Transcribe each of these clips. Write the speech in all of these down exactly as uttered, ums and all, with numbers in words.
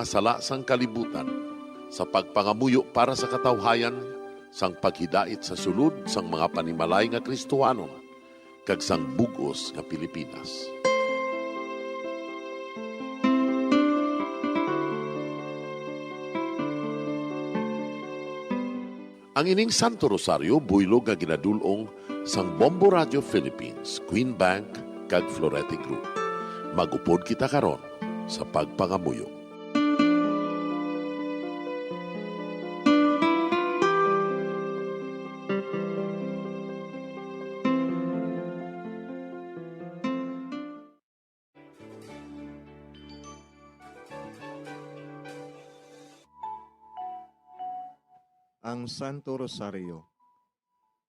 sala sang kalibutan, sa pagpangamuyo para sa katawhayan, sang paghidait sa sulod sang mga panimalay nga Kristohanon, kag sang bug-os nga Pilipinas. Ang ining Santo Rosario buylog nga ginadul-ong sang Bombo Radio Philippines, Queen Bank, kag Florete Group. Mag-upod kita karon sa pagpangamuyo. Ang Santo Rosario.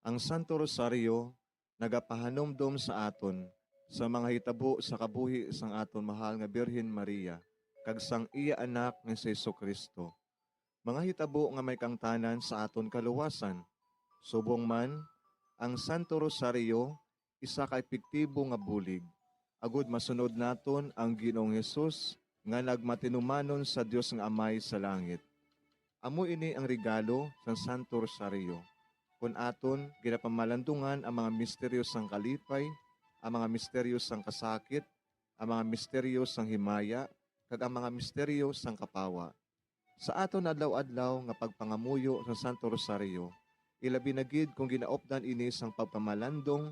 Ang Santo Rosario nagapahanumdom sa aton sa mga hitabo sa kabuhi sang aton mahal nga Birhen Maria kag sang iya Anak nga si Jesu-Cristo, mga hitabo nga may kaangtanan sa aton kaluwasan. Subong man, ang Santo Rosario isa ka epektibo nga bulig, agud masunod naton ang Ginoong Hesus nga nagmatinumanon sa Dios nga Amay sa langit. Amo ini ang regalo sang Santo Rosario, kon aton ginapamalandungan ang mga misteryo sang kalipay, ang mga misteryo sang kasakit, ang mga misteryo sang himaya, kag ang mga misteryo sang kapawa. Sa aton adlaw-adlaw nga pagpangamuyo sa Santo Rosario, ilabi na gid kon ginaupdan ini sang pagpamalandong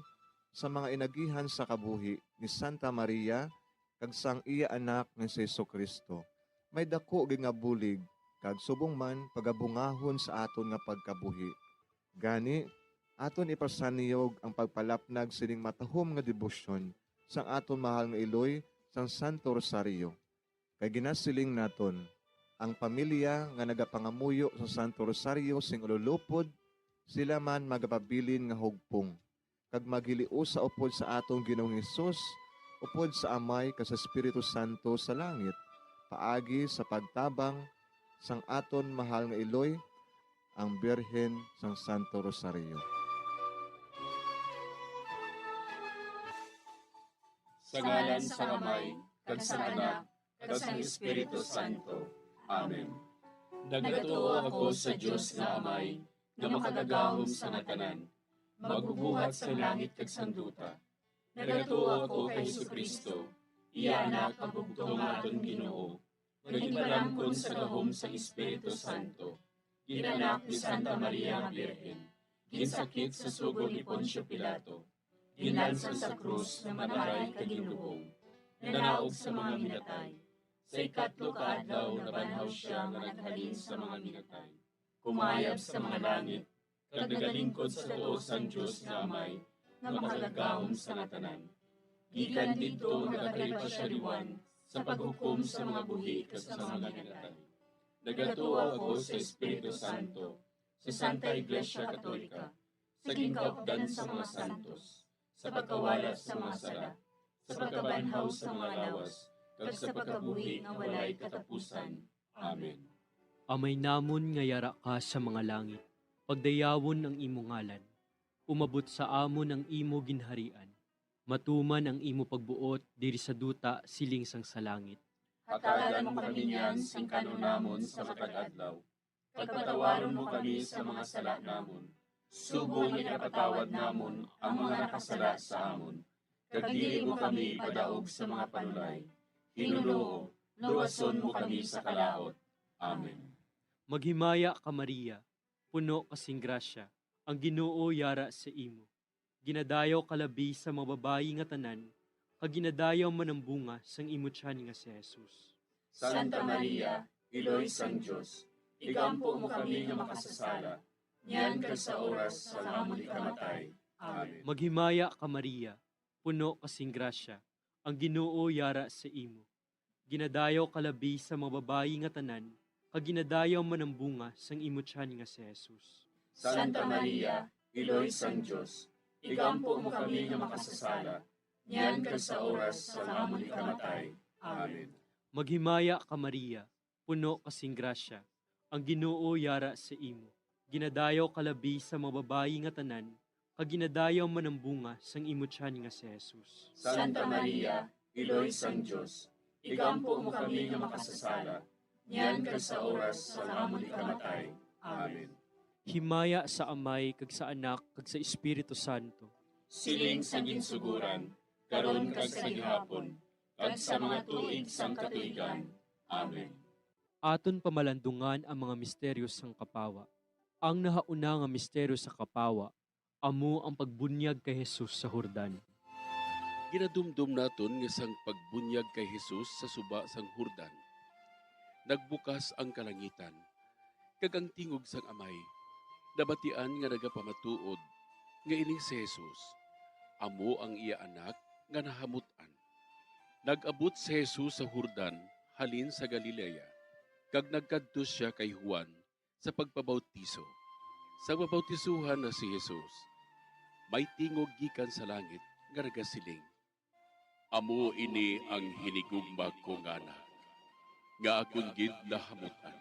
sa mga inagihan sa kabuhi ni Santa Maria kag sang iya Anak nga si Jesu-Cristo, may daku gid nga bulig kag subong man pagabungahon sa aton nga pagkabuhi. Gani, aton ipasanyog ang pagpalapnag sining matahom nga debosyon sang aton mahal nga iloy sang Santo Rosario. Kay ginasiling naton, ang pamilya nga nagapangamuyo sa Santo Rosario sing ululupod, sila man magapabilin nga hugpong, kag maghiliusa upod sa aton Ginoong Hesus, upod sa Amay kag sa Espiritu Santo sa langit, paagi sa pagtabang sang aton mahal nga iloy, ang Birhen sang Santo Rosario. Sa ngalan sang Amay, kag sang Anak, kag sang Espiritu Santo. Amen. Nagatuo ako sa Dios nga Amay, nga makagagahom sa nga tanan, magbubuhat sang langit kag sang duta. Nagatuo ako kay Jesu-Cristo, iya Anak, ang bugtong nga aton Ginoo, nga ginpalamkon sa gahom sang Espiritu Santo, ginanak ni Santa Maria nga Birhen, ginsakit sa sugo ni Poncio Pilato, ginlansang sa krus nga maray kag ginlubong, nanaog sa mga minatay. Sa ikatlo ka adlaw nabanhaw sia nga naghalin sa mga minatay, kumayab sa mga langit, kag nagalingkod sa tuo sang Dios nga Amay, nga makagagahom sa nga tanan. Gikan didto nagakari pa sia liwan sa paghukom sa mga buhi kag sa mga minatay. Nagatuo ako sa Espiritu Santo, sa Santa Iglesia Katolika, sa ginkaupdan sa mga santos, sa pagkawala sa mga sala, sa pagkabanhaw sa mga lawas, kag sa pagkabuhi nga walay katapusan. Amen. Amay namon nga yara ka sa mga langit, pagdayawon ang imo ngalan. Umabot sa amon ang imo ginharian. Matuman ang imo pagbuot diri sa duta siling sang sa langit. Hatagan mo kami niyan sing kan-on namon sa matag adlaw, kag patawaron mo kami sa mga sala namon, subong nga ginapatawad namon ang mga nakasala sa amon, kag dili mo kami ipadaog sa mga panulay. Ginoo, luwason mo kami sa kalaut. Amen. Maghimaya ka, Maria, puno ka sing grasya, ang Ginoo yara sa imo. Ginadayaw ka labi sa mga babayi nga tanan, kag ginadayaw man ang bunga sang imo tiyan nga si Jesus. Santa Maria, Iloy sang Dios, igampo mo kami nga makasasala, niyan kag sa oras sang amon ikamatay. Amen. Maghimaya ka, Maria, puno ka sing grasya, ang Ginoo yara sa imo. Ginadayaw ka labi sa mga babayi nga tanan, kag ginadayaw man ang bunga sang imo tiyan nga si Jesus. Santa Maria, Iloy sang Dios, igampo mo kami nga makasasala, niyan kag sa oras sang amon ikamatay. Amen. Maghimaya ka, Maria, puno ka sing grasya, ang Ginoo yara sa imo. Ginadayaw ka labi sa mga babayi nga tanan, kag ginadayaw man ang bunga sang imo tiyan nga si Jesus. Santa Maria, Iloy sang Dios, igampo mo kami nga makasasala, niyan kag sa oras sang amon ikamatay. Amen. Himaya sa Amay, kag sa Anak, kag sa Espiritu Santo. Siling sa ginsuguran, karon kag sa gihapon, kag sa mga tuig sang katuigan. Amen. Aton pamalandungan ang mga misteryo sang kapawa. Ang nahauna nga misteryo sa kapawa amo ang pagbunyag kay Jesus sa Jordan. Ginadumdom naton nga sang pagbunyag kay Jesus sa suba sang Jordan, nagbukas ang kalangitan, kag ang tingog sang Amay nabatian nga nagapamatuod nga ining si Jesus amo ang iya Anak nga nahamut-an. Nag-abot si Jesus sa Jordan halin sa Galilea, kag nagkadto sia kay Juan sa pagpabautiso. Sa pabautisohan na si Jesus, may tingog gikan sa langit nga nagasiling, "Amo ini ang hinigugma ko nga Anak, nga akon gid nahamut-an."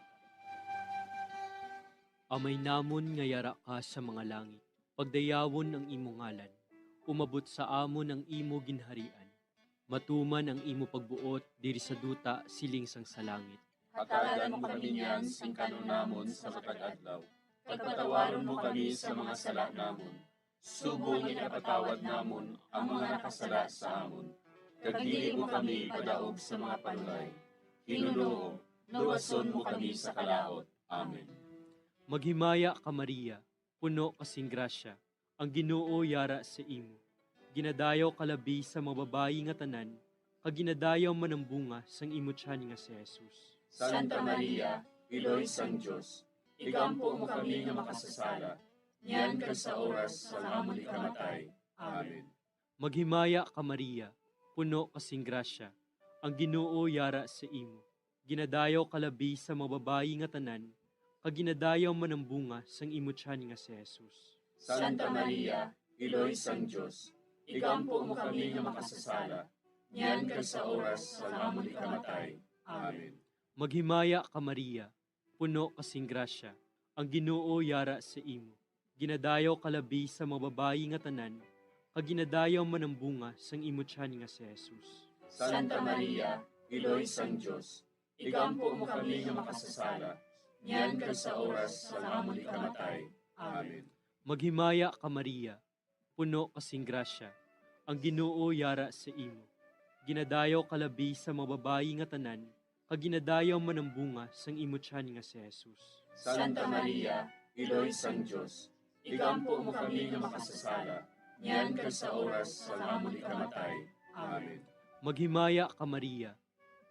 Amay namon nga yara ka sa mga langit, pagdayawon ang imo ngalan. Umabot sa amon ang imo ginharian. Matuman ang imo pagbuot diri sa duta siling sang sa langit. Hatagan mo kami niyan sing kan-on namon sa matag adlaw, kag patawaron mo kami sa mga sala namon, subong nga ginapatawad namon ang mga nakasala sa amon. Kag dili mo kami ipadaog sa mga panulay. Ginoo, luwason mo kami sa kalaut. Amen. Maghimaya ka, Maria, puno ka sing grasya, ang Ginoo yara sa imo. Ginadayaw ka labi sa mga babayi nga tanan, kag ginadayaw man ang bunga sang imo tiyan nga si Jesus. Santa Maria, Iloy sang Dios, igampo mo kami nga makasasala, niyan kag sa oras sang amon ikamatay. Amen. Maghimaya ka, Maria, puno ka sing grasya, ang Ginoo yara sa imo. Ginadayaw ka labi sa mga babayi nga tanan, kag ginadayaw man ang bunga sang imo tiyan nga si Jesus. Santa Maria, Iloy sang Dios, igampo mo kami nga makasasala, niyan kag sa oras sang amon ikamatay. Amen. Maghimaya ka, Maria, puno ka sing grasya, ang Ginoo yara sa imo. Ginadayaw ka labi sa mga babayi nga tanan, kag ginadayaw man ang bunga sang imo tiyan nga si Jesus. Santa Maria, Iloy sang Dios, igampo mo kami nga makasasala, niyan kag sa oras sang amon ikamatay. Amen. Maghimaya ka, Maria, puno ka sing grasya, ang Ginoo yara sa imo. Ginadayaw ka labi sa mga babayi nga tanan, kag ginadayaw man ang bunga sang imo tiyan nga si Jesus. Santa Maria, Iloy sang Dios, igampo mo kami nga makasasala, niyan kag sa oras sang amon ikamatay. Amen. Maghimaya ka, Maria,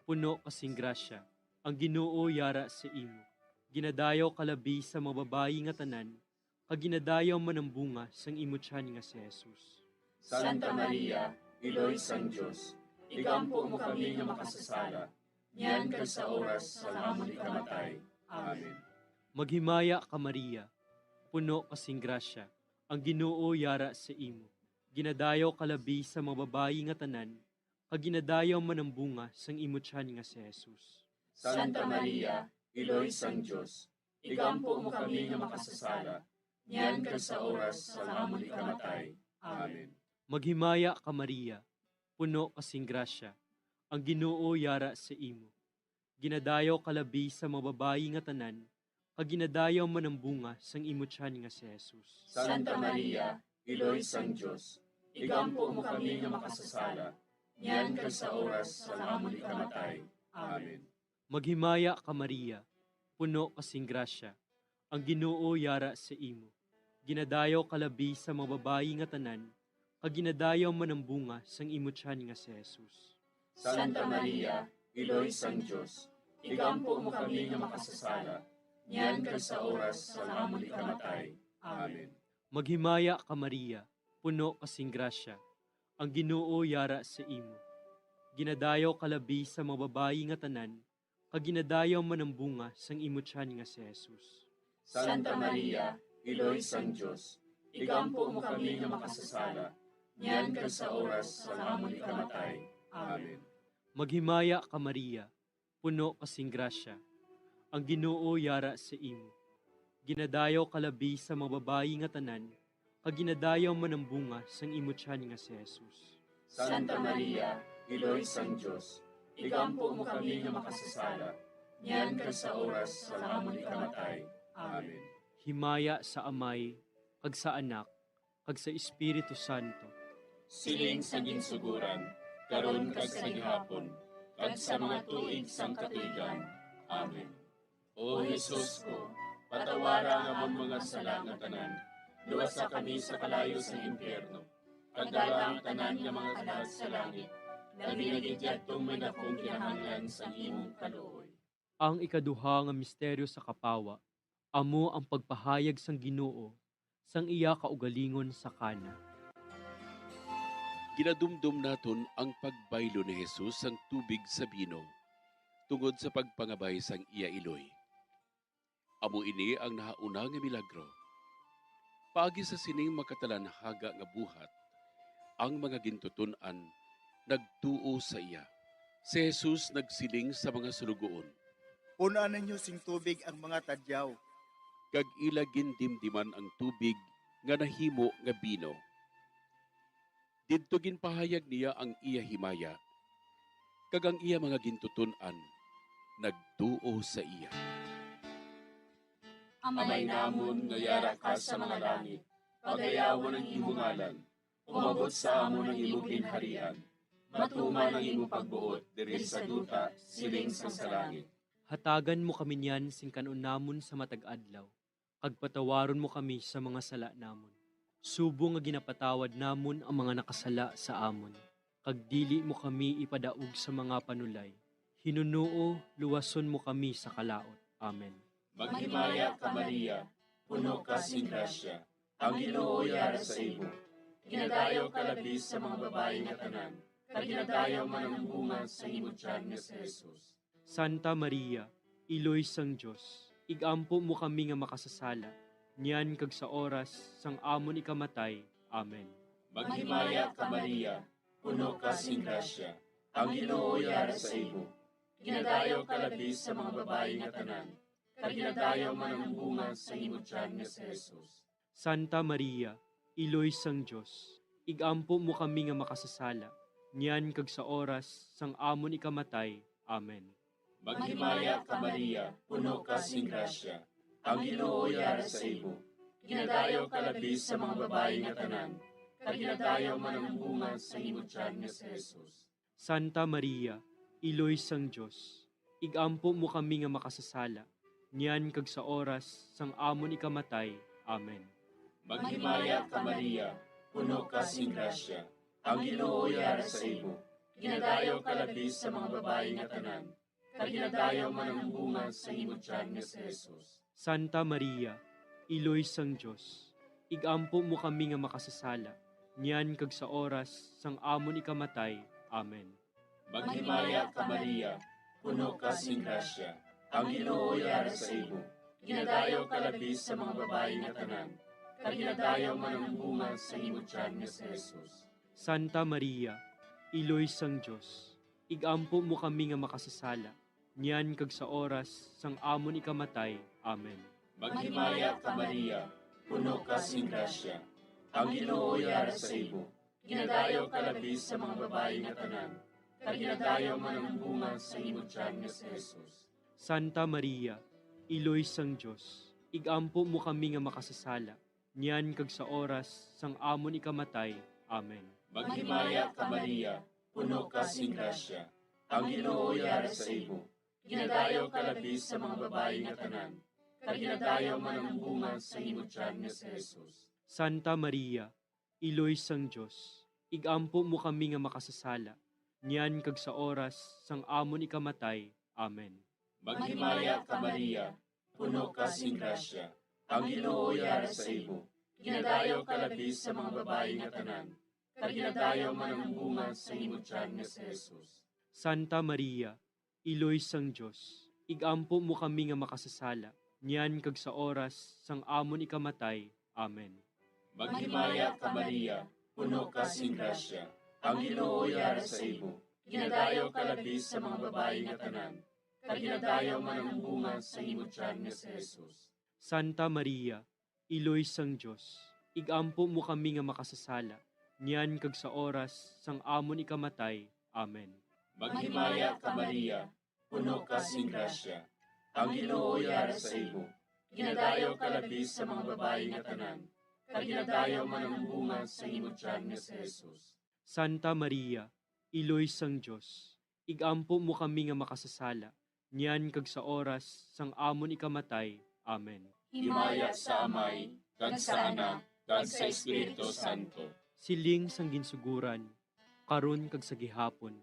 puno ka sing grasya, ang Ginoo yara sa imo. Ginadayaw ka labi sa mga babayi nga tanan, kag ginadayaw man ang bunga sang imo tiyan nga si Jesus. Santa Maria, Iloy sang Dios, igampo mo kami nga makasasala, niyan kag sa oras sang amon ikamatay. Amen. Maghimaya ka, Maria, puno ka sing grasya, ang Ginoo yara sa imo. Ginadayaw ka labi sa mga babayi nga tanan, kag ginadayaw man ang bunga sang imo tiyan nga si Jesus. Santa Maria, Iloy sang Dios, igampo mo kami nga makasasala, niyan kag sa oras sang amon ikamatay. Amen. Maghimaya ka, Maria, puno ka sing grasya, ang Ginoo yara sa imo. Ginadayaw ka labi sa mga babayi nga tanan, kag ginadayaw man ang bunga sang imo tiyan nga si Jesus. Santa Maria, Iloy sang Dios, igampo mo kami nga makasasala, niyan kag sa oras sang amon ikamatay. Amen. Maghimaya ka, Maria, puno ka sing grasya, ang Ginoo yara sa imo. Ginadayaw ka labi sa mga babayi nga tanan, kag ginadayaw man ang bunga sang imo tiyan nga si Jesus. Santa Maria, Iloy sang Dios, igampo mo kami nga makasasala, niyan kag sa oras sang amon ikamatay. Amen. Maghimaya ka, Maria, puno ka sing grasya, ang Ginoo yara sa imo. Ginadayaw ka labi sa mga babayi nga tanan, kag ginadayaw man ang bunga sang imo tiyan nga si Jesus. Santa Maria, Iloy sang Dios, igampo mo kami nga makasasala, niyan kag sa oras sang amon ikamatay. Amen. Maghimaya ka, Maria, puno ka sing grasya, ang Ginoo yara sa imo. Ginadayaw ka labi sa mga babayi nga tanan, kag ginadayaw man ang bunga sang imo tiyan nga si Jesus. Santa Maria, Iloy sang Dios, igampo mo kami nga makasasala, niyan kag sa oras sang amon ikamatay. Amen. Himaya sa Amay, kag sa Anak, kag sa Espiritu Santo. Siling sa ginsugoran, karon kag sa gihapon, kag sa mga tuig sang katuigan. Amen. O Jesus ko, patawara ang amon mga sala nga tanan, luwasa kami sa kalayo sang impyerno, kag dala ang tanan nga mga kalag sa langit, labi na gid yadtong may dakong kinahanglan sang imong kaluoy. Ang ikaduha nga misteryo sa kapawa amo ang pagpahayag sang Ginoo sang iya kaugalingon sa Cana. Ginadumdom naton ang pagbaylo ni Jesus sang tubig sa bino tungod sa pagpangabay sang iya iloy. Amo ini ang nahauna nga milagro. Paagi sa sining makatalanhaga nga buhat, ang mga gintuton-an nagtuo sa iya. Si Jesus nagsiling sa mga suloguon, "Pun-an ninyo sing tubig ang mga tadyaw." Kag ila gindimdiman ang tubig nga nahimo nga bino. Didto ginpahayag niya ang iya himaya, kag ang iya mga gintuton-an nagtuo sa iya. Amay namon nga yara ka sa mga langit, pagayawon ang imo ngalan, umabot sa amon ang imo ginharian, matuman ang imo pagbuot diri sa duta, siling sang sa langit. Hatagan mo kami niyan sing kan-on namon sa matag adlaw, kag patawaron mo kami sa mga sala namon, subong nga ginapatawad namon ang mga nakasala sa amon. Kag dili mo kami ipadaog sa mga panulay, hinunoo luwason mo kami sa kalaut. Amen. Maghimaya ka, Maria, puno ka sing grasya, ang Ginoo yara sa imo. Ginadayaw ka labi sa mga babayi nga tanan, kag ginadayaw man ang bunga sa imo tiyan nga si Jesus. Santa Maria, Iloy sang Dios, ig-ampo mo kami nga makasasala, niyan kag sa oras sang amon ikamatay. Amen. Maghimaya ka, Maria, puno ka sing grasya, ang Ginoo yara sa imo. Ginadayaw ka labi sa mga babayi nga tanan, kag ginadayaw man ang bunga sa imo tiyan nga si Jesus. Santa Maria, Iloy sang Dios, ig-ampo mo kami nga makasasala, niyan kag sa oras sang amon ikamatay. Amen. Maghimaya ka, Maria, puno ka sing grasya, ang Ginoo yara sa imo. Ginadayaw ka labi sa mga babayi nga tanan, kag ginadayaw man ang bunga sa imo tiyan nga si Jesus. Santa Maria, Iloy sang Dios, ig-ampo mo kami nga makasasala, niyan kag sa oras sang amon ikamatay. Amen. Maghimaya ka, Maria, puno ka sing grasya, ang Ginoo yara sa imo. Ginadayaw ka labi sa mga babayi nga tanan, kag ginadayaw man ang bunga sa imo tiyan nga si Jesus. Santa Maria, Iloy sang Dios, ig-ampo mo kami nga makasasala, niyan kag sa oras sang amon ikamatay. Amen. Maghimaya ka, Maria, puno ka sing grasya, ang Ginoo yara sa imo. Ginadayaw ka labi sa mga babayi nga tanan, kag ginadayaw man ang bunga sa imo tiyan nga si Jesus. Santa Maria, Iloy sang Dios, ig-ampo mo kami nga makasasala, niyan kag sa oras sang amon ikamatay. Amen. Maghimaya ka, Maria, puno ka sing grasya, ang Ginoo yara sa imo. Ginadayaw ka labi sa mga babayi nga tanan, kag ginadayaw man ang bunga sa imo tiyan nga si Jesus. Santa Maria, Iloy sang Dios, ig-ampo mo kami nga makasasala, niyan kag sa oras sang amon ikamatay. Amen. Maghimaya ka, Maria, puno ka sing grasya, ang Ginoo yara sa imo. Ginadayaw ka labi sa mga babayi nga tanan, kag ginadayaw man ang bunga sa imo tiyan nga si Jesus. Santa Maria, Iloy sang Dios, ig-ampo mo kami nga makasasala, niyan kag sa oras sang amon ikamatay. Amen. Maghimaya ka, Maria, puno ka sing grasya, ang Ginoo yara sa imo. Ginadayaw ka labi sa mga babayi nga tanan, kag ginadayaw man ang bunga sa imo tiyan nga si Jesus. Santa Maria, Iloy sang Dios, ig-ampo mo kami nga makasasala, niyan kag sa oras sang amon ikamatay. Amen. Maghimaya ka, Maria, puno ka sing grasya, ang Ginoo yara sa imo. Ginadayaw ka labi sa mga babayi nga tanan, kag ginadayaw man ang bunga sa imo tiyan nga si Jesus. Santa Maria, Iloy sang Dios, ig-ampo mo kami nga makasasala, niyan kag sa oras sang amon ikamatay. Amen. Maghimaya ka, Maria, puno ka sing grasya, Ang Ginoo yara sa imo. Ginadayaw ka labi sa mga babayi nga tanan, kag ginadayaw man ang bunga sa imo tiyan nga si Jesus. Santa Maria, Iloy sang Dios, igampo mo kami nga makasasala, niyan kag sa oras sang amon ikamatay. Amen. Himaya sa Amay, kag sa Anak, kag sa Espiritu Santo. Siling sang ginsuguran, karon kag sa gihapon,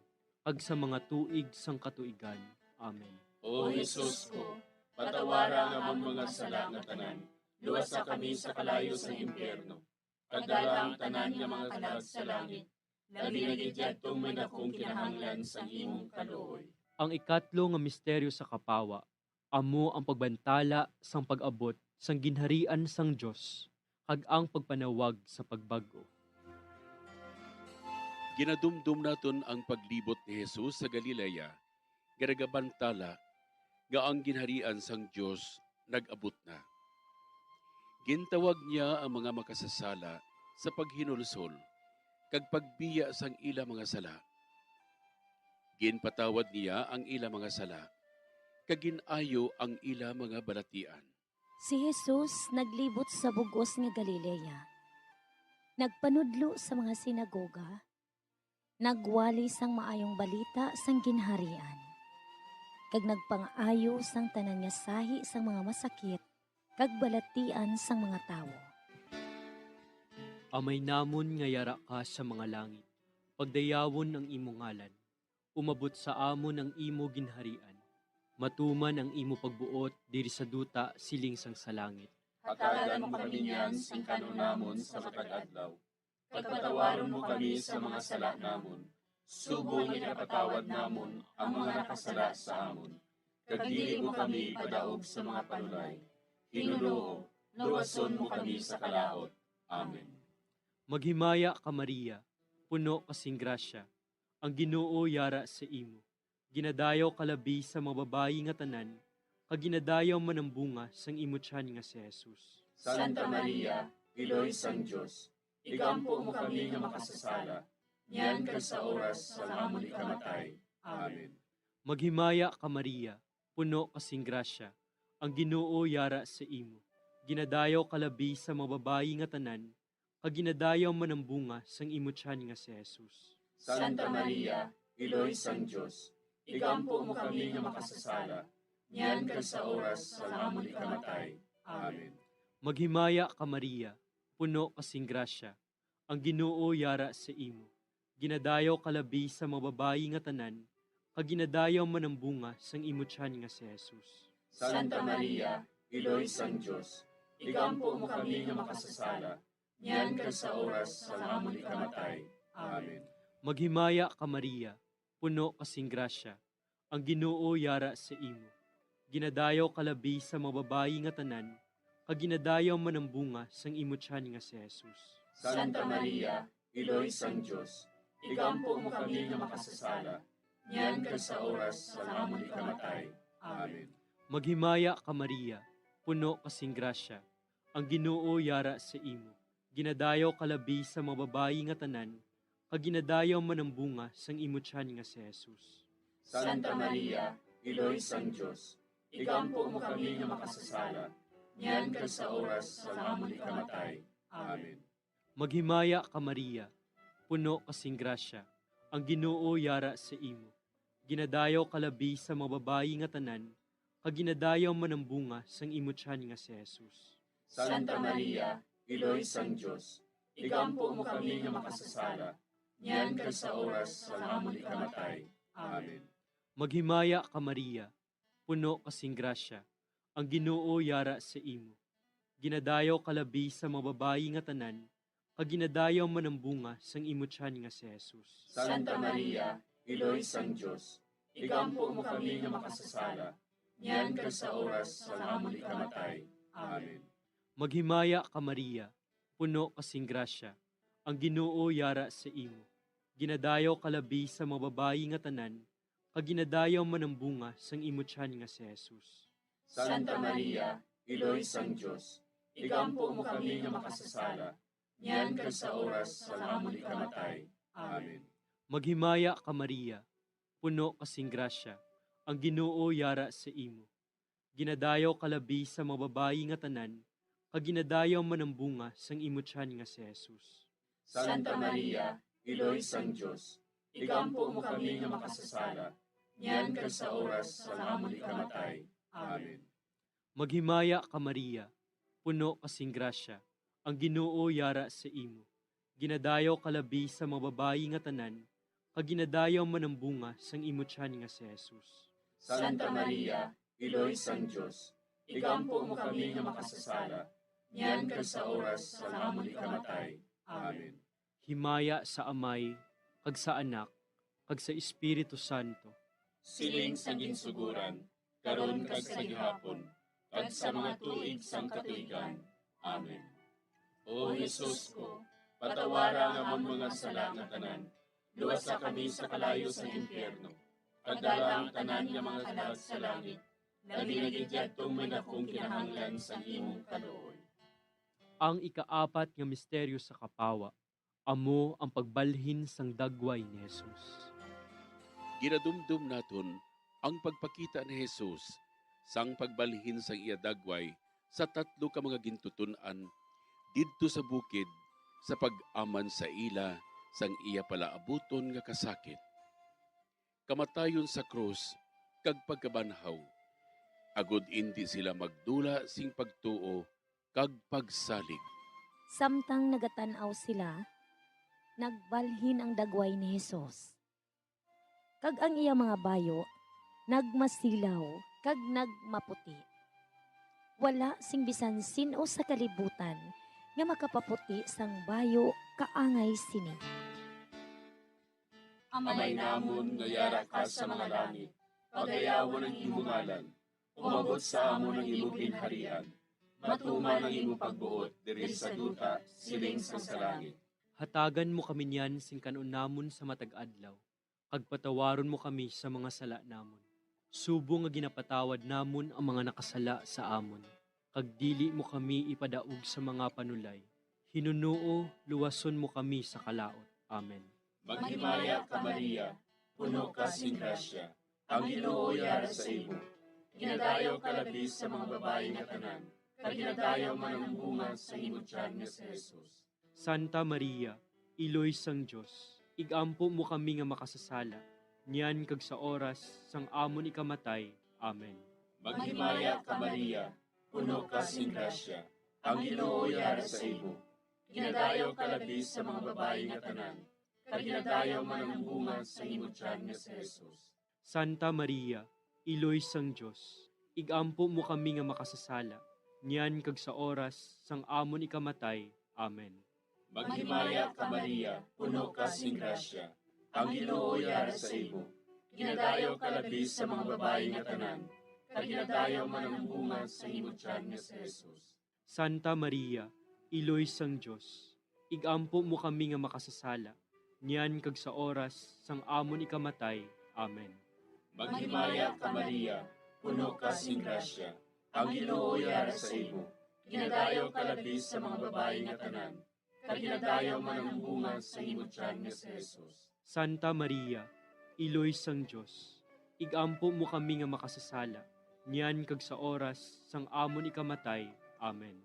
kag sa mga tuig sang katuigan. Amen. O Jesus ko, patawara ang amon mga sala nga tanan, luwasa kami sa kalayo sang impyerno, kag dala ang tanan nga mga kalag sa langit, labi na gid yadtong may dakong kinahanglan sang imong kaluoy. Ang ikatlo nga misteryo sa kapawa amo ang pagbantala sang pag-abot sang Ginharian sang Dios kag ang pagpanawag sa pagbag-o. Ginadumdom naton ang paglibot ni Jesus sa Galilea nga nagabantala nga ang Ginharian sang Dios nag-abot na. Gintawag niya ang mga makasasala sa paghinulsol kag pagbiya sang ila mga sala. Ginpatawad niya ang ila mga sala, kag gin-ayo ang ila mga balatian. Si Jesus naglibot sa bug-os nga Galilea. Nagpanudlo sa mga sinagoga, nagwali sang maayong balita sang Ginharian, kag nagpangaayo sang tanan nga sahi sang mga masakit kag balatian sang mga tawo. Amay namon nga yara ka sa mga langit, pagdayawon ang imo ngalan. Umabot sa amon ang imo ginharian. Matuman ang imo pagbuot diri sa duta siling sang sa langit. Hatagan mo kami niyan sing kan-on namon sa matag adlaw. Kag patawaron mo kami sa mga sala namon, subong nga ginapatawad namon ang mga nakasala sa amon. Kag dili mo kami ipadaog sa mga panulay. Ginoo, luwason mo kami sa kalaut. Amen. Maghimaya ka, Maria, puno ka sing grasya, ang Ginoo yara sa imo. Ginadayaw ka labi sa mga babayi nga tanan, kag ginadayaw man ang bunga sang imo tiyan nga si Jesus. Santa Maria, Iloy sang Dios, igampo mo kami nga makasasala, niyan kag sa oras sang amon ikamatay. Amen. Maghimaya ka, Maria, puno ka sing grasya, ang Ginoo yara sa imo. Ginadayaw ka labi sa mga babayi nga tanan, kag ginadayaw man ang bunga sang imo tiyan nga si Jesus. Santa Maria, Iloy sang Dios, igampo mo kami nga makasasala, niyan kag sa oras sang amon ikamatay. Amen. Maghimaya ka, Maria, puno ka sing grasya, ang Ginoo yara sa imo. Ginadayaw ka labi sa mga babayi nga tanan, kag ginadayaw man ang bunga sang imo tiyan nga si Jesus. Santa Maria, Iloy sang Dios, igampo mo kami nga makasasala, niyan kag sa oras sang amon ikamatay. Amen. Maghimaya ka, Maria, puno ka sing grasya, ang Ginoo yara sa imo. Ginadayaw ka labi sa mga babayi nga tanan, kag ginadayaw man ang bunga sang imo tiyan nga si Jesus. Santa Maria, Iloy sang Dios, igampo mo kami nga makasasala, niyan kag sa oras sang amon ikamatay. Amen. Maghimaya ka, Maria, puno ka sing grasya, ang Ginoo yara sa imo. Ginadayaw ka labi sa mga babayi nga tanan, kag ginadayaw man ang bunga sang imo tiyan nga si Jesus. Santa Maria, Iloy sang Dios, igampo mo kami nga makasasala, niyan kag sa oras sang amon ikamatay. Amen. Maghimaya ka, Maria, puno ka sing grasya, ang Ginoo yara sa imo. Ginadayaw ka labi sa mga babayi nga tanan, kag ginadayaw man ang bunga sang imo tiyan nga si Jesus. Santa Maria, Iloy sang Dios, igampo mo kami nga makasasala, niyan kag sa oras sang amon ikamatay. Amen. Maghimaya ka, Maria, puno ka sing grasya, ang Ginoo yara sa imo. Ginadayaw ka labi sa mga babayi nga tanan, kag ginadayaw man ang bunga sang imo tiyan nga si Jesus. Santa Maria, Iloy sang Dios, igampo mo kami nga makasasala, niyan kag sa oras sang amon ikamatay. Amen. Maghimaya ka, Maria, puno ka sing grasya, ang Ginoo yara sa imo. Ginadayaw ka labi sa mga babayi nga tanan, kag ginadayaw man ang bunga sang imo tiyan nga si Jesus. Santa Maria, Iloy sang Dios, igampo mo kami nga makasasala, niyan kag sa oras sang amon ikamatay. Amen. Maghimaya ka, Maria, puno ka sing grasya, ang Ginoo yara sa imo. Ginadayaw ka labi sa mga babayi nga tanan, kag ginadayaw man ang bunga sang imo tiyan nga si Jesus. Santa Maria, Iloy sang Dios, igampo mo kami nga makasasala, niyan kag sa oras sang amon ikamatay. Amen. Maghimaya ka, Maria, puno ka sing grasya, ang Ginoo yara sa imo. Ginadayaw ka labi sa mga babayi nga tanan, kag ginadayaw man ang bunga sang imo tiyan nga si Jesus. Santa Maria, Iloy sang Dios, igampo mo kami nga makasasala, niyan kag sa oras sang amon ikamatay. Amen. Himaya sa Amay, kag sa Anak, kag sa Espiritu Santo. Siling sa ginsuguran, karon kag sa gihapon, kag sa mga tuig sang katuigan. Amen. O Jesus ko, patawara ang amon mga sala nga tanan, luwasa kami sa kalayo sang impyerno, kag dala ang tanan nga mga kalag sa langit, labi na gid yadtong may dakong kinahanglan sang imong kaluoy. Ang ikaapat nga misteryo sa kapawa, amo ang pagbalhin sang dagway ni Jesus. Ginadumdom naton ang pagpakita ni Jesus sang pagbalhin sang iya dagway sa tatlo ka mga gintuton-an didto sa bukid sa pag-aman sa ila sang iya palaabuton nga kasakit, kamatayon sa krus, kag pagkabanhaw, agod indi sila magdula sing pagtuo kag pagsalig. Samtang nagatan-aw sila, nagbalhin ang dagway ni Jesus, kag ang iya mga bayo nagmasilaw kag nagmaputi. Wala sing bisan sin-o sa kalibutan nga makapaputi sang bayo kaangay sini. Amay namon nga yara ka sa mga langit, pagayawan ang imo ngalan. Umabot sa amon ang imo ginharian. Matuman ang imo pagbuot diri sa duta, siling sang sa langit. Hatagan mo kami niyan sing kan-on namon sa matag adlaw, kag patawaron mo kami sa mga sala namon, subong nga ginapatawad namon ang mga nakasala sa amon, kag dili mo kami ipadaog sa mga panulay. Hinunoo, luwason mo kami sa kalaut. Amen. Maghimaya ka, Maria, puno ka sing grasya, ang Ginoo yara sa imo. Ginadayaw ka labi sa mga babayi nga tanan, kag ginadayaw man ang bunga sa imo tiyan nga si Jesus. Santa Maria, Iloy sang Dios, igampo mo kami nga makasasala, niyan kag sa oras sang amon ikamatay. Amen. Maghimaya ka, Maria, puno ka sing grasya, ang Ginoo yara sa imo. Ginadayaw ka labi sa mga babayi nga tanan, kag ginadayaw man ang bunga sa imo tiyan nga si Jesus. Santa Maria, Iloy sang Dios, igampo mo kami nga makasasala, niyan kag sa oras sang amon ikamatay. Amen. Maghimaya ka, Maria, puno ka sing grasya, ang Ginoo yara sa imo. Ginadayaw ka labi sa mga babayi nga tanan, kag ginadayaw man ang bunga sa imo tiyan nga si Jesus. Santa Maria, Iloy sang Dios, igampo mo kami nga makasasala, niyan kag sa oras sang amon ikamatay. Amen. Maghimaya ka, Maria, puno ka sing grasya, ang Ginoo yara sa imo. Ginadayaw ka labi sa mga babayi nga tanan, kag ginadayaw man ang bunga sa imo tiyan nga si Jesus. Santa Maria, Iloy sang Dios, igampo mo kami nga makasasala, niyan kag sa oras sang amon ikamatay. Amen.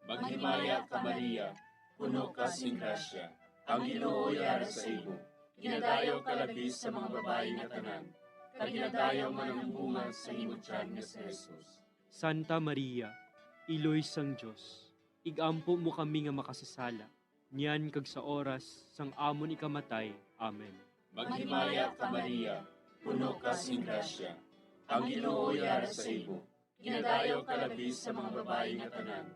Maghimaya ka, Maria, puno ka sing grasya, ang Ginoo yara sa imo. Ginadayaw ka labi sa mga babayi nga tanan, kag ginadayaw man ang bunga sa imo tiyan nga si Jesus. Santa Maria, Iloy sang Dios, igampo mo kami nga makasasala, niyan kag sa oras sang amon ikamatay. Amen. Maghimaya ka, Maria, puno ka sing grasya, ang Ginoo yara sa imo. Ginadayaw ka labi sa mga babayi nga tanan,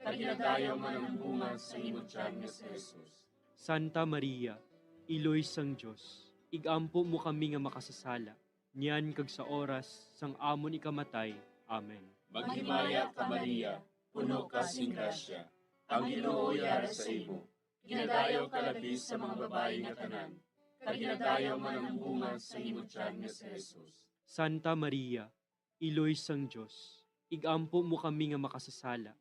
kag ginadayaw man ang bunga sa imo tiyan nga si Jesus. Santa Maria, Iloy sang Dios, igampo mo kami nga makasasala, niyan kag sa oras sang amon ikamatay. Amen. Maghimaya ka, Maria, puno ka sing grasya, ang Ginoo yara sa imo. Ginadayaw ka labi sa mga babayi nga tanan, kag ginadayaw man ang bunga sa imo tiyan nga si Jesus. Santa Maria, Iloy sang Dios, igampo mo kami nga makasasala,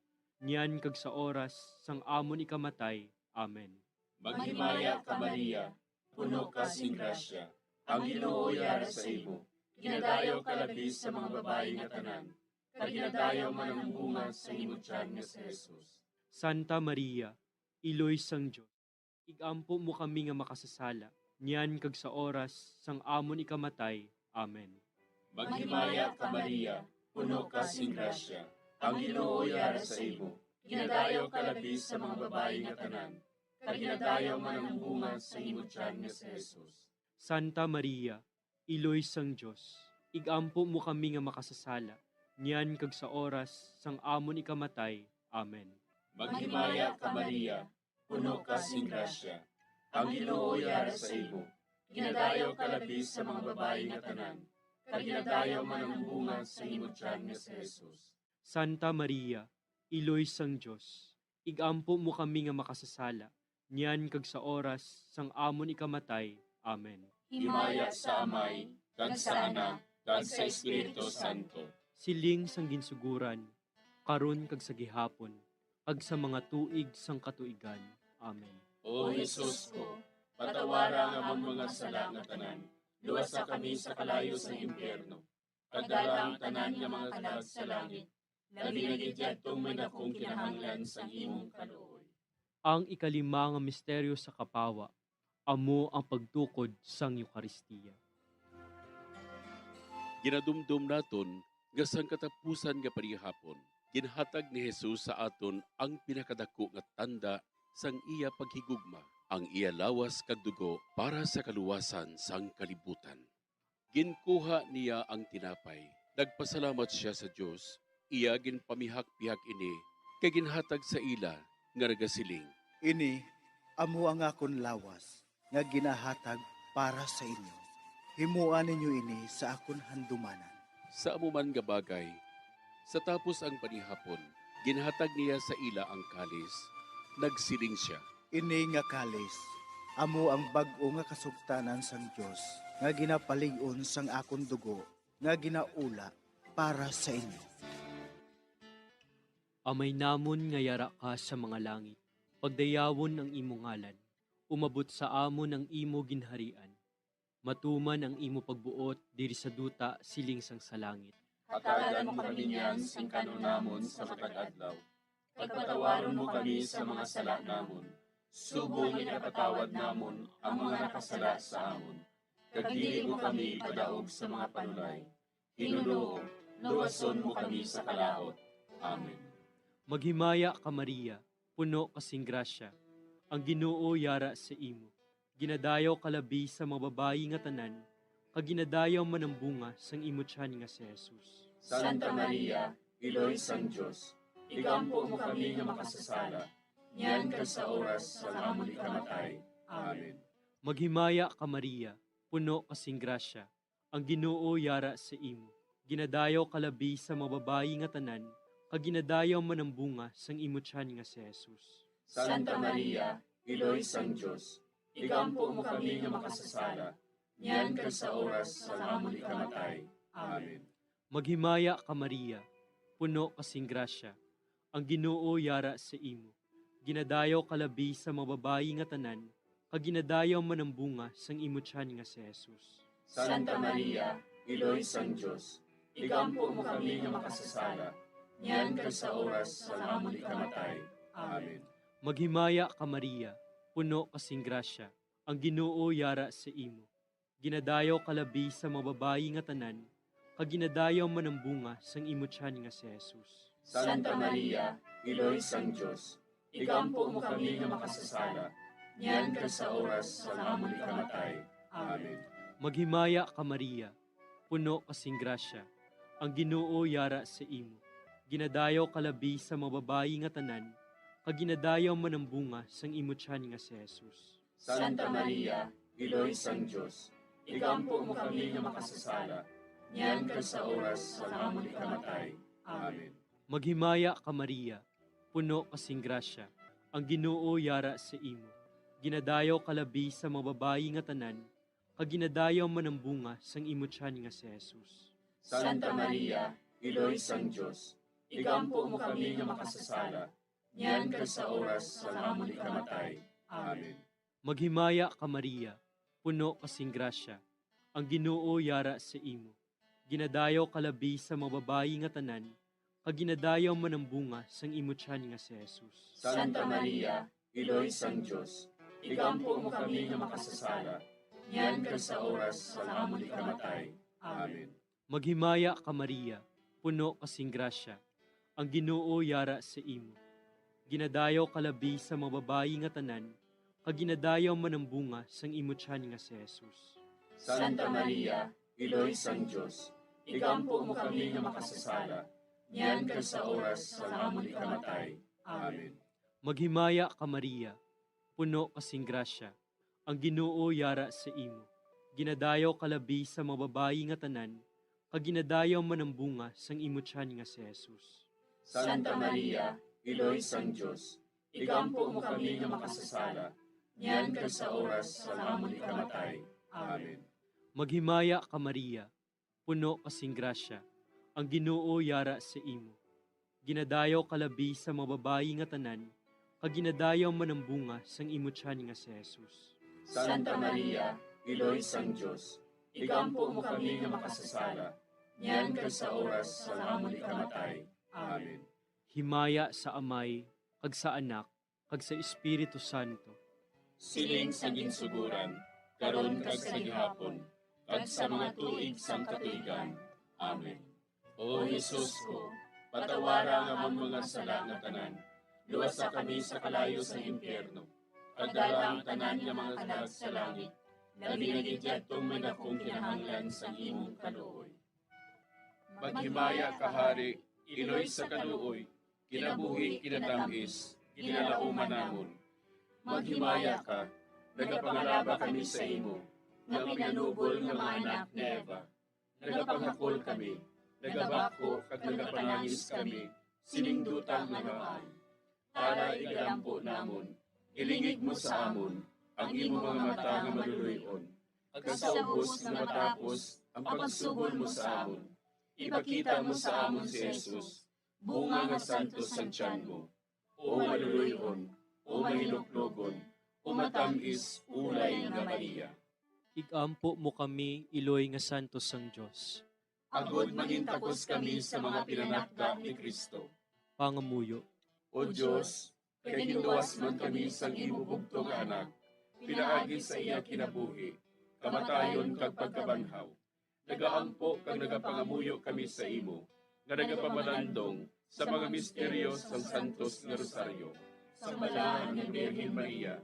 niyan kag sa oras sang amon ikamatay. Amen. Maghimaya ka, Maria, puno ka sing grasya, ang Ginoo yara sa imo. Ginadayaw ka labi sa mga babayi nga tanan, kag ginadayaw man ang bunga sang imo tiyan nga si Jesus. Santa Maria, Iloy sang Dios, ig-ampo mo kami nga makasasala, niyan kag sa oras sang amon ikamatay. Amen. Maghimaya ka, Maria, puno ka sing grasya, ang Ginoo yara sa imo. Ginadayaw ka labi sa mga babayi nga tanan, kag ginadayaw man ang bunga sa imo tiyan nga si Jesus. Santa Maria, Iloy sang Dios, ig-ampo mo kami nga makasasala, niyan kag sa oras sang amon ikamatay. Amen. Maghimaya ka, Maria, puno ka sing grasya, ang Ginoo yara sa imo. Ginadayaw ka labi sa mga babayi nga tanan, kag ginadayaw man ang bunga sa imo tiyan nga si Jesus. Santa Maria, Iloy sang Dios, ig-ampo mo kami nga makasasala, niyan kag sa oras sang amon ikamatay. Amen. Himaya sa Amay, kag sa Anak, kag sa Espiritu Santo. Siling sang ginsugoran, karon kag sa gihapon, kag sa mga tuig sang katuigan. Amen. O Jesus ko, patawara ang amon mga sala nga tanan, luwasa kami sa kalayo sang impyerno, kag dala ang tanan nga mga kalag sa langit, labi na gid yadtong may dakong kinahanglan sang imong kaluoy. Ang ikalima nga misteryo sa kapawa, amo ang pagtukod sang Eukaristia. Ginadumdom naton nga sang katapusan nga panihapon, ginhatag ni Jesus sa aton ang pinakadako nga tanda sang iya paghigugma, ang iya lawas kag dugo para sa kaluwasan sang kalibutan. Ginkuha niya ang tinapay, nagpasalamat sia sa Dios, iya ginpamihak-pihak ini, kag ginhatag sa ila, nga nagasiling, "Ini amo ang akon lawas nga ginahatag para sa inyo. Himoa ninyo ini sa akon handumanan." Sa amo man nga bagay, sa tapos ang panihapon, ginhatag niya sa ila ang kalis. Nagsiling sia, "Ini nga kalis amo ang bag-o nga kasugtanan sang Dios nga ginapalig-on sang akon dugo nga ginaula para sa inyo." Amay namon nga yara ka sa mga langit, pagdayawon ang imo ngalan, umabot sa amon ang imo ginharian, matuman ang imo pagbuot diri sa duta siling sang sa langit. Hatagan mo kami niyan sing kan-on namon sa matag adlaw, kag patawaron mo kami sa mga sala namon, subong nga ginapatawad namon ang mga nakasala sa amon, kag dili mo kami ipadaog sa mga panulay, hinunoo, luwason mo kami sa kalaut. Amen. Maghimaya ka, Maria, puno ka sing grasya, ang Ginoo yara sa imo. Ginadayaw ka labi sa mga babayi nga tanan, kag ginadayaw man ang bunga sang imo tiyan nga si Jesus. Santa Maria, Iloy sang Dios, igampo mo kami nga makasasala, niyan kag sa oras sang amon ikamatay. Amen. Maghimaya ka, Maria, puno ka sing grasya, ang Ginoo yara sa imo. Ginadayaw ka labi sa mga babayi nga tanan, kag ginadayaw man ang bunga sang imo tiyan nga si Jesus. Santa Maria, Iloy sang Dios, igampo mo kami nga makasasala, niyan kag sa oras sang amon ikamatay. Amen. Maghimaya ka, Maria, puno ka sing grasya, ang Ginoo yara sa imo. Ginadayaw ka labi sa mga babayi nga tanan, kag ginadayaw man ang bunga sang imo tiyan nga si Jesus. Santa Maria, Iloy sang Dios, igampo mo kami nga makasasala, niyan kag sa oras sang amon ikamatay. Amen. Maghimaya ka, Maria, puno ka sing grasya, ang Ginoo yara sa imo. Ginadayaw ka labi sa mga babayi nga tanan, kag ginadayaw man ang bunga sang imo tiyan nga si Jesus. Santa Maria, Iloy sang Dios, igampo mo kami nga makasasala, niyan kag sa oras sang amon ikamatay. Amen. Maghimaya ka, Maria, puno ka sing grasya, ang Ginoo yara sa imo. Ginadayaw ka labi sa mga babayi nga tanan, kag ginadayaw man ang bunga sang imo tiyan nga si Jesus. Santa Maria, Iloy sang Dios, igampo mo kami nga makasasala, niyan kag sa oras sang amon ikamatay. Amen. Maghimaya ka, Maria, puno ka sing grasya, ang Ginoo yara sa imo. Ginadayaw ka labi sa mga babayi nga tanan, kag ginadayaw man ang bunga sang imo tiyan nga si Jesus. Santa Maria, Iloy sang Dios, igampo mo kami nga makasasala, niyan kag sa oras sang amon ikamatay. Amen. Maghimaya ka, Maria, puno ka sing grasya, ang Ginoo yara sa imo. Ginadayaw ka labi sa mga babayi nga tanan, kag ginadayaw man ang bunga sang imo tiyan nga si Jesus. Santa Maria, Iloy sang Dios, igampo mo kami nga makasasala, niyan kag sa oras sang amon ikamatay. Amen. Maghimaya ka, Maria, puno ka sing grasya, ang Ginoo yara sa imo. Ginadayaw ka labi sa mga babayi nga tanan, kag ginadayaw man ang bunga sang imo tiyan nga si Jesus. Santa Maria, Iloy sang Dios, igampo mo kami nga makasasala, niyan kag sa oras sang amon ikamatay. Amen. Maghimaya ka, Maria, puno ka sing grasya, ang Ginoo yara sa imo. Ginadayaw ka labi sa mga babayi nga tanan, kag ginadayaw man ang bunga sang imo tiyan nga si Jesus. Santa Maria, Iloy sang Dios, igampo mo kami nga makasasala, niyan kag sa oras sang amon ikamatay. Amen. Maghimaya ka, Maria, puno ka sing grasya, ang Ginoo yara sa imo. Ginadayaw ka labi sa mga babayi nga tanan, kag ginadayaw man ang bunga sang imo tiyan nga si Jesus. Santa Maria, Iloy sang Dios, igampo mo kami nga makasasala, niyan kag sa oras sang amon ikamatay. Amen. Himaya sa Amay, kag sa Anak, kag sa Espiritu Santo. Siling sa ginsugoran, karon kag sa gihapon, kag sa mga tuig sang katuigan. Amen. O Jesus ko, patawara ang amon mga sala nga tanan, luwasa kami sa kalayo sang impyerno, kag dala ang tanan nga mga kalag sa langit, labi na gid yadtong may dakong kinahanglan sang imong kaluoy. Maghimaya ka, Hari, Iloy sa kaluoy, kinabuhi, kinatam-is, ginalauman namon. Maghimaya ka, nagapangalaba kami sa imo, nga pinanubol nga mga anak ni Eva. Nagapanghakol kami, nagabakho kag nagapanangis kami, sining duta nga mga Tara, igalampo namon, ilingig mo sa amon ang imo mga mata nga maluloy-on, kag sa ubos nga matapos ang pagsugol mo sa amon, ipakita mo sa amon si Jesus, bunga nga santos sang tiyan mo. O maluloy-on, o mahinuklogon, o matam-is ulay nga Maria. Igampo mo kami, iloy nga santos sang Dios. Agod mangintakos kami sa mga pinanakda ni Cristo. Pangamuyo. O Dios, kay ginluwas man kami sang imo bugtong nga Anak, pinaagi sa iya kinabuhi, kamatayon, kag pagkabanhaw, nagaampo kag nagapangamuyo kami sa imo, nga nagapamalandong sa mga misteryo sang Santos nga Rosaryo. Sa Balaan nga Birhen Maria,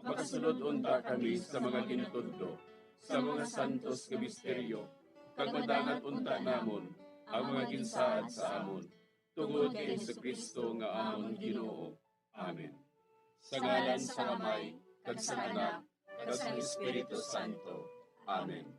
makasulod unta kami sa mga ginatudlo sa mga santos nga misteryo, kag madangat unta namon ang mga ginsaad sa amon, tungod kay Jesu-Cristo nga amon Ginoo. Amen. Sa ngalan sang Amay, kag sang Anak, kag sang Espiritu Santo. Amen.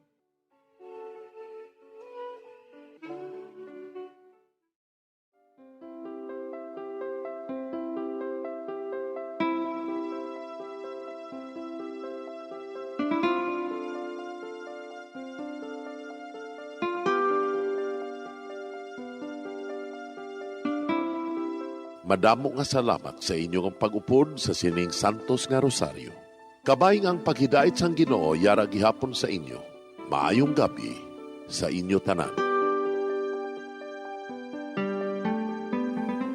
Madamo nga salamat sa inyo nga pag-upod sa sining santos nga rosaryo. Kabay nga ang paghidait sang Ginoo yara gihapon sa inyo. Maayong gab-i sa inyo tanan.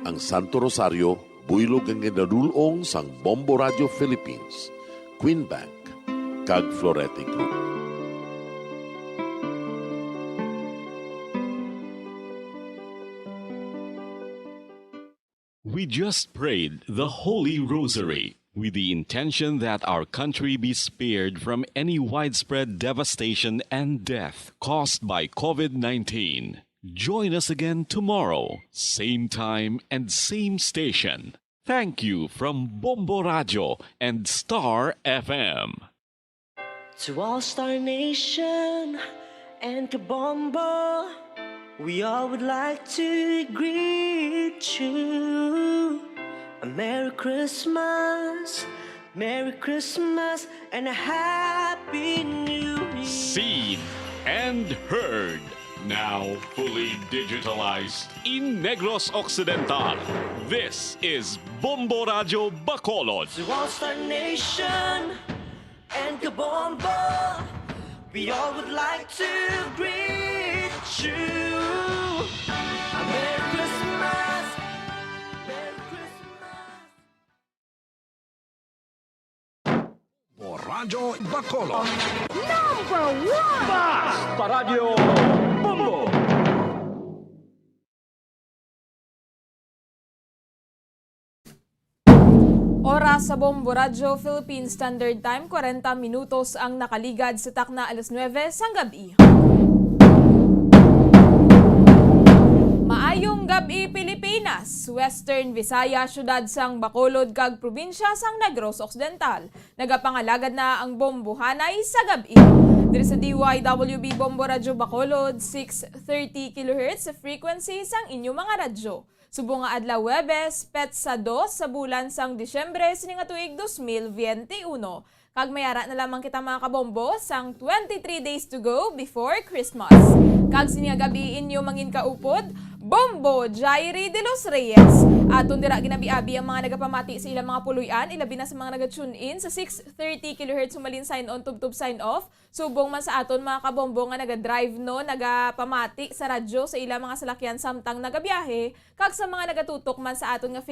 Ang Santo Rosario, buylog nga ginadul-ong sang Bombo Radio Philippines, Queen Bank, kag Florete Group. We just prayed the Holy Rosary with the intention that our country be spared from any widespread devastation and death caused by COVID nineteen. Join us again tomorrow, same time and same station. Thank you from Bombo Radio and Star F M. To all Star Nation and Kabombo, we all would like to greet you a Merry Christmas, Merry Christmas, and a Happy New Year. Seen and heard, now fully digitalized in Negros Occidental. This is Bombo Radio Bacolod. To all Star Nation and Kabombo, we all would like to greet you. A Merry Christmas. Merry Christmas. Bombo Radyo Bacolod. Number one! Basta Radyo Bombo! Oras sa Bombo Radyo Philippine Standard Time, kwarenta minutos ang nakaligad sa takna alas nuwebe sang gab-i. Maayong gab-i, Pilipinas! Western Visayas, siyudad sang Bacolod kag probinsya sang Negros Occidental. Nagapangalagad na ang Bombohanay sa gab-i. Diri sa D Y W B Bombo Radyo Bacolod, six thirty kilohertz frequency sang inyo mga radyo. Subong nga adlaw Huwebes, petsa dos sa bulan sang Disyembre sini nga tuig dos mil biyente uno. Kag may ara na lamang kita, mga kabombo, sang twenty-three days to go before Christmas. Kag sini nga gab-i inyo mangin kaupod, Bombo Jairi de los Reyes. Aton dira ginabi-abi ang mga nagapamati sa ilang mga puloy-an, ilabi na sa mga naga-tune in sa six thirty kilohertz humalin sign on tubtob sign off. Subong man sa aton mga kabombo nga naga-drive, no, nagapamati sa radyo sa ilang mga salakyan samtang nagabiyahe, kag sa mga nagatutok man sa aton nga